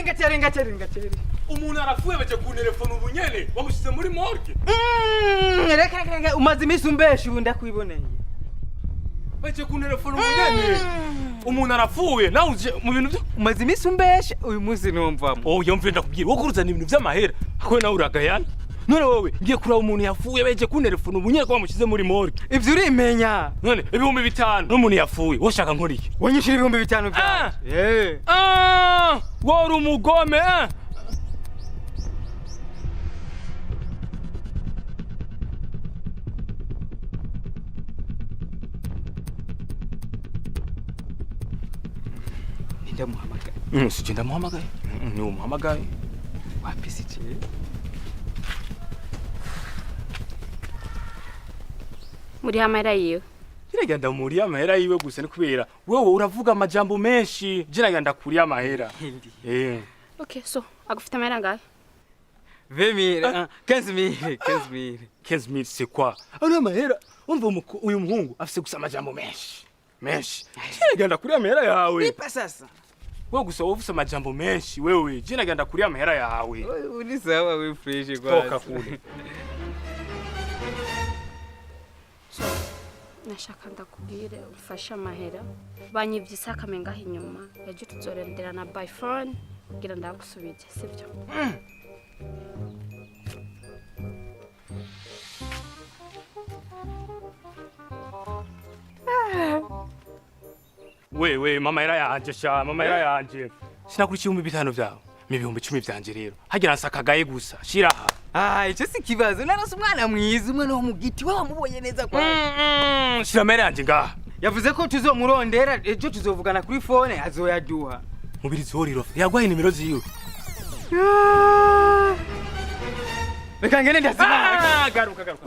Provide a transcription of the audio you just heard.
Ringa ringa ringa ringa. Umuntu arapfuye, baje kuntelefona ubu nyene, bamushyize muri morgue. Reka reka reka, umaze iminsi umbesha, ubu ndakwiboneye. Baje kuntelefona ubu nyene, umuntu arapfuye, nawe uje mu bintu byo Umaze iminsi umbesha, uyu munsi numvamo. Oh, yomve, ndakubwira, wowe kuruzana ibintu vy'amahera ako nawe uragayana. None wowe ngiye kuraba umuntu yapfuye, baje kuntelefona ubu nyene ko bamushyize muri morgue. Ivyo urimenya. None 5000 n'umuntu yapfuye, wowe ushaka nkora iki? Wanyishura 5000 vyanje. Eh. Ah, wowe uri umugome, ah. Ndamuhamagaye. Si ndamuhamagaye. Ni umuhamagaye. Wapisi je. Muri amahera yiwe. Jiragenda ndamuriye amahera yiwe gusa ni kubera wewe uravuga amajambo menshi. Jiragenda ndakuriye amahera. Eh. Okay, so agufite amahera angahe? 20 000, ah, 15 000, 15 000. 15 000, c'est quoi? Ano amahera, umva, uyu muhungu afise gusa amajambo menshi. Menshi. Jiragenda ndakuriye amahera yawe. Nipa sasa. Wewe gusa wowe ufise amajambo menshi wewe. Jiragenda ndakuriye amahera yawe. Uri sawa, we fresh kwa. Toka kule. So nashaka ndakubwire umfashe amahera, banyivye isakame ngaho inyuma, ejo tuzorenderana by phone kugira ndagusubize, sibyo? Wewe, mama hera yanje sha, mama hera yanje. Sinakuri 5000 vyawe. Mi 10,000 vyanje rero. Hagira nsakagaye gusa. Shira aha. Ah, ico si kibazo. Narose umwana mwiza, umwana wo mu giti, we wamubonye neza kwa. Shira amahera yanje ngaha. Yavuze ko tuzomurondera ejo, tuzovugana kuri phone, azoyaduha. Mubiri zoriro. Yagwaye nimero ziwe. Reka ngene ndazimana. Ah, garuka garuka.